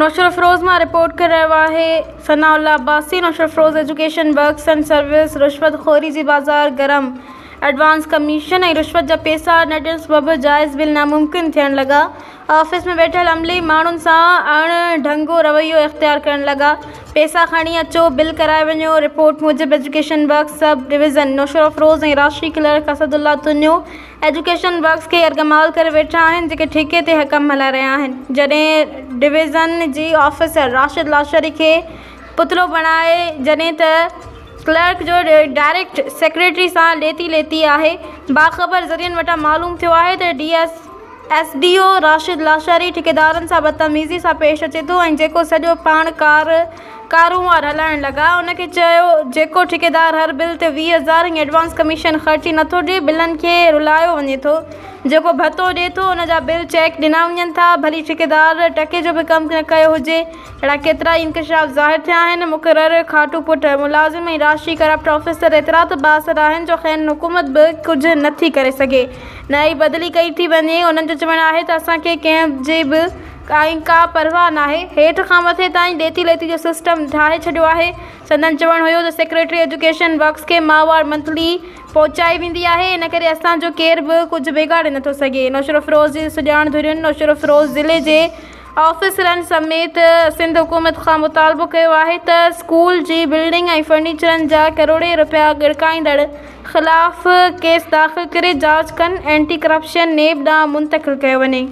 نوشهروفيروز مان رپورٽ ڪري رهيو آهي Sana Ullah Abbasi Naushahro Feroze education works and service رشوت خوري جي بازار گرم ايڊوانس ڪميشن ۽ رشوت جا پيسا نه ڏيڻ سبب جائز بل ناممڪن ٿيڻ لڳا آفيس ۾ ويٺل عملي ماڻهن سان اڻ ڍنگو رويو اختيار ڪرڻ لڳا، پيسا کڻي اچو بل ڪرائي وڃو، رپورٽ موجب education works sub division Naushahro Feroze ۽ راشي clerk Asadullah Tunio education works کي يرغمال ڪري ويٺا آهن جيڪي ٺيڪي تي ڪم هلائي رهيا آهن جڏهن ڊويزن جي آفيسر راشد لاشاري کي پتلو بڻائي جڏهن ته ڪلرڪ جو ڊائريڪٽ سيڪريٽري سان ڏيتي ليتي آهي باخبر ذريعن وٽان معلوم ٿيو آهي ته D S S D O Rashid Lashari ٺيڪيدارن سان بدتميزي سان پيش اچي ٿو ۽ جيڪو سڄو پاڻ ڪار ڪاروهنوار هلائڻ لڳا ان کي چيو جيڪو ٺيڪيدار هر بل تي 20 هزار ۽ ايڊوانس ڪميشن خرچي نٿو ڏي بلن کي رلايو وڃي ٿو جيڪو ڀتو ڏي ٿو ان جا بل چيڪ ڏنا وڃن ٿا ڀلي ٺيڪيدار ٽڪي جو به ڪم نه ڪيو هجي اهڙا ڪيترائي انڪشاف ظاهر ٿيا آهن، مقرر کاٽو پٽ ملازم ۽ راشي ڪرپٽ آفيسر ايترا ته بااثر آهن جو کين حڪومت به ڪجهه نه ٿي ڪري سگهي نه ئي بدلي ڪئي ٿي وڃي، انهن جو چوڻ آهي ته اسان کي ڪنهن جي به ۽ ڪا پرواهه ناهي، هيٺ کان مٿي تائين ڏيتي ليتي جو سسٽم ٺاهي ڇڏيو آهي، سندن چوڻ هيو ته سيڪريٽري ايجوڪيشن ورڪس کي ماهوار منٿلي پهچائي ويندي آهي ان ڪري اسان جو ڪير به ڪجهه بگاڙي نٿو سگهي، نوشهروفيروز جي سڄاڻ ڌرين نوشهروفيروز ضلعي جي آفيسرن سميت سنڌ حڪومت کان مطالبو ڪيو آهي ته اسڪول جي بلڊنگ ۽ فرنيچرن جا ڪروڙين رپيا ڳڙڪائيندڙ خلاف ڪيس داخل ڪري جاچ ڪن، اينٽي ڪرپشن نيب ڏانهن منتقل ڪيو وڃي.